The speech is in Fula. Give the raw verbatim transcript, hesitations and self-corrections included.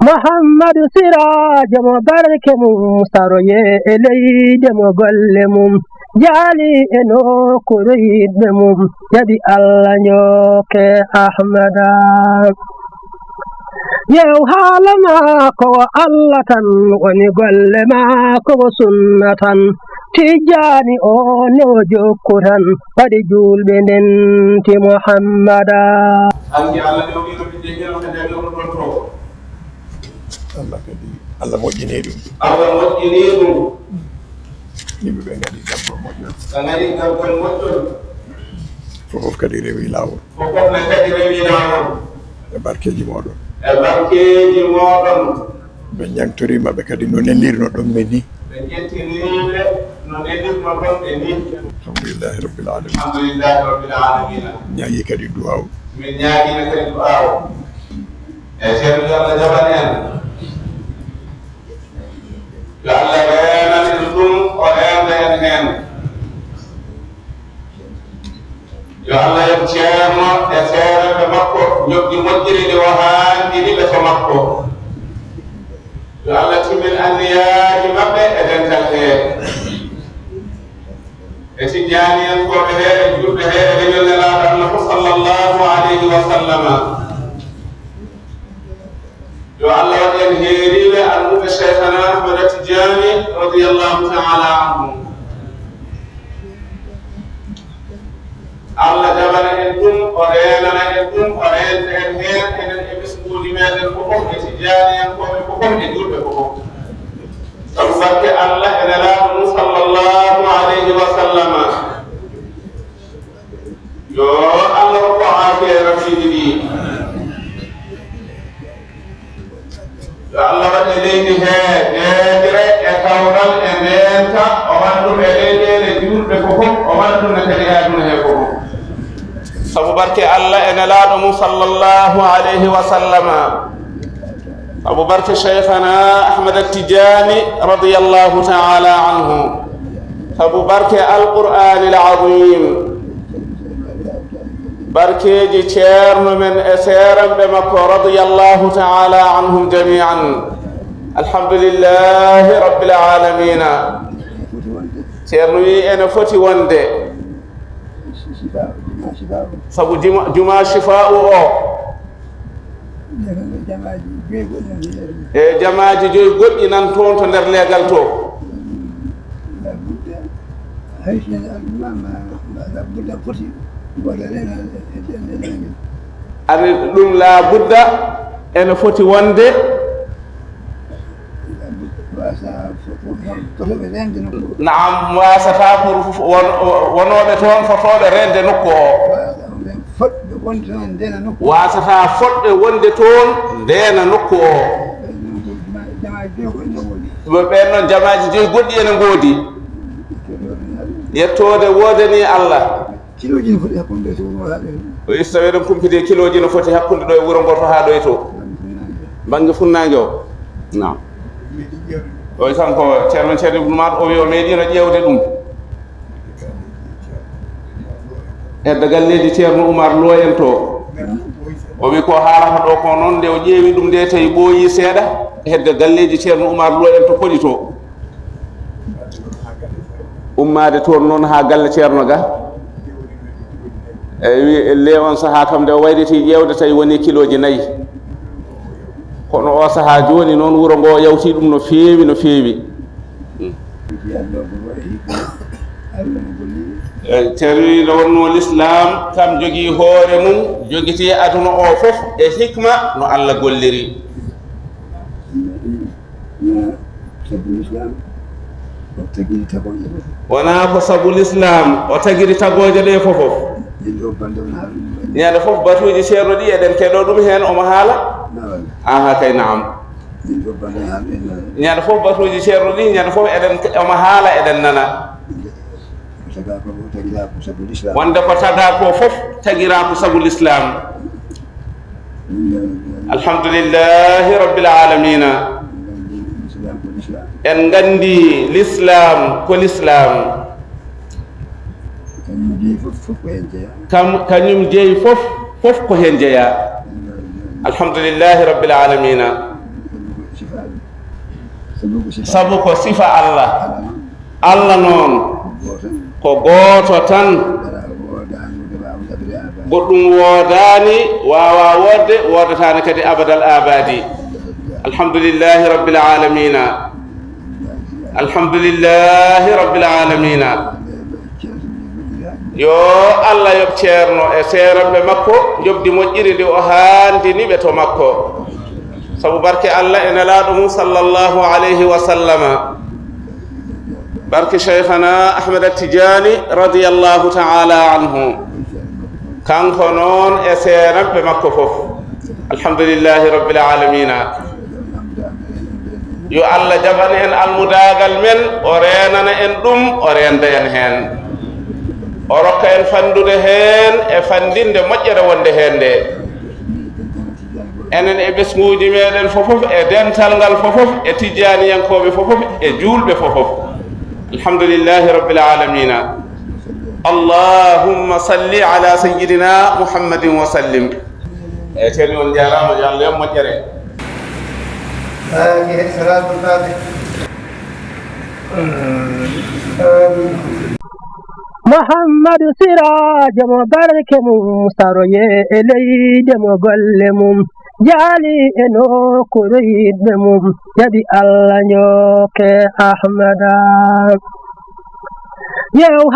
Muhammadu Siraajo mo barke mum saroye e leyde mo golle mum jaali e nokkuure yiɗɓe mum jaɓi Allah njokke Ahmada. Yew haala maako wo Allah tan woni golle maako wo sunna tan. Tijjaani o ne o jokku tan waɗi juulɓe ndenti Muhammada. Anndi Allah newɗino ɓiɗɗe jeno ɓe nder ɗon ɗon to. Allah kadi, Allah moƴƴini ɗum. Allah moƴƴini ɗum. Yimɓe ɓe ngadi gabba moƴƴol. Ɓe ngadi gabba moƴƴol. Fof kadi rewi laawol. Fof ne kadi rewi laawol. E barkeeji mooɗon. E barkeeji mooɗon. Ɓe ñaŋtoriima ɓe kadi no nelirno ɗon ɓe ni. Ɓe ñaŋtoriiɓe no nelirno ɗon ɓe ni. Alhamdulillahi Rabbil Alamin. Alhamdulillahi Rabbil Alamin. Ñaagi kadi duwaaw. Min ñaagina kadi duwaaw. E Ceerno, yo Allah jaɓan en. Yo Allah reenan en ɗum, o reenda en heen. Yo Allah yoɓ Ceerno e seereeɓe makko, njoɓdi moƴƴiri ndi o haandini ɓe to makko. Yo Allah timmin anniyaaji maɓɓe e dental hee. E Tijjaaniyankooɓe hee, e juulɓe hee, e leñol Nelaaɗo Allah ko sallallahu alayhi wa sallama. Yo Allah waɗ en heeriiɓe almuɓe Cheikhana Ahmada Tijjaani radiyallahu ta'ala anhu. Allah jaɓana en ɗum, o reenana en ɗum, o reenta en heen, enen e ɓesnguuji meeɗen fof, e Tijjaaniyankooɓe fof, e juulɓe fof. Sabu barke Allah e Nelaaɗo mum sallallahu alayhi wa sallama. Yo Allah rokku aafiya e rafiiji ɗi. Yo Allah waɗ e leydi hee deeƴre e kawral e ndeenta, o waɗ ɗum e leyɗeele juulɓe fof, o waɗ ɗum ne kadi e aduna hee fof. Sabu barke Allah e Nelaaɗo mum sallallahu alayhi wa sallama. Sabu barke Cheikhana Ahmad Tijani radiyallahu ta'ala anhu. Sabu barke Alqur'anil Azim. Barkeeji Ceerno men e seeranɓe makko radiyallahu ta'ala anhum jami'an. Alhamdulillahi Rabbil Alamina. Ceerno wi ene foti wonde. Sabu juma, juma Shifa'u o. E jamaaji joyi goɗɗi nan toon to nder leegal to. Ani ɗum laa budda ene foti wonde. Naam, waasata pour won-, wonooɓe toon fotooɓe reende nokku o. Waasata fotɓe wonde toon ndeena nokku o. Ɓe-, ɓeen noon jamaaji joyi goɗɗi ene ngoodi. Yettoode woodanii Allah. Kilooji no foti hakkunde ɗo e to wuro haa ɗo e to. O istaweɗen kumpite kilooji no foti hakkunde ɗo e wuro ngo to haa ɗo e to. Bannge funnaange o. Naam. O wi kanko Ceerno, Ceerno Ibnu Maat, o wi o meeɗiino ƴeewde ɗum. Hedde galleeji Ceerno Umar Lo en to. O wi ko haalata ɗo ko noon, nde o ƴeewi ɗum nde tawi ɓooyi seeɗa. Hedde galleeji Ceerno Umar Lo en to Koɗi to. Ummaade toon noon haa galle Ceerno ga. Eyi, wi, le on sahaa kam nde o wayriti ƴeewde tawi woni kilooji nayi. Kono o sahaa jooni noon wuro ngo yawti ɗum no feewi, no feewi. Eyi, tawi no wonno l'islam kam jogii hoore mum, jogiti aduna o fof e hikma no Allah golliri. Wonaa sabu l'islam o tagiri tagooje ɗe fof. Wonaa ko sabu l'islam o tagiri tagooje ɗe fof fof. Ñande fof batuuji Ceerno ɗi eɗen keɗoo ɗum heen omo haala. Aha kay, naam. Ñande fof batuuji Ceerno ɗi, ñande fof eɗen, omo haala, eɗen nana. Wonde ko tagaa ko fof tagiraa ko sabu l'islam. Alhamdulillahi Rabbil Alamina. En nganndi l'islam ko l'islam. Kam, kañum jeyi fof, fof ko heen jeyaa. Alhamdulillahi Rabbil Alamina. Sabu ko sifa Allah. Allah noon ko gooto tan. Goɗɗum woodaani waawaa woodde, woodataani kadi abadal abadi. Alhamdulillahi rabbil alamina. Alhamdulillahi rabbil alamina. Yo Allah yoɓ ceerno e seeranɓe makko, njoɓdi moƴƴiri ndi o haandini ɓe to makko. Sabu barke Allah e nelaaɗo mum sallallahu alayhi wa sallama. Barke Cheikhana Ahmed Tidiane radiyallahu ta'ala anhu. Kanko noon e seeranɓe makko fof. Alhamdulillahi rabbil alamina. Yo Allah jaɓan en almudaagal men, o reenana en ɗum, o reenda en heen. O rokka en fanndude heen e fanndinde moƴƴere wonde heen nde. Enen e ɓesnguuji meeɗen fofof, e dental ngal fofof, e tijjaaniyankooɓe fofof, e juulɓe fofof. Alhamdulillahi rabbil alamina. Allahumma salli ala sayyidina Muhammadin wa sallim. Eeyi, ceerno, on njaaraama, yo Allah yoɓ moƴƴere. Faatiha, salaatul faatiha. Amin. Muhammadu Siraajo mo barke mum saroye e leyde mo golle mum jaali e nokkuure yiɗɓe mum jaɓi Allah njokke Ahmada. Yew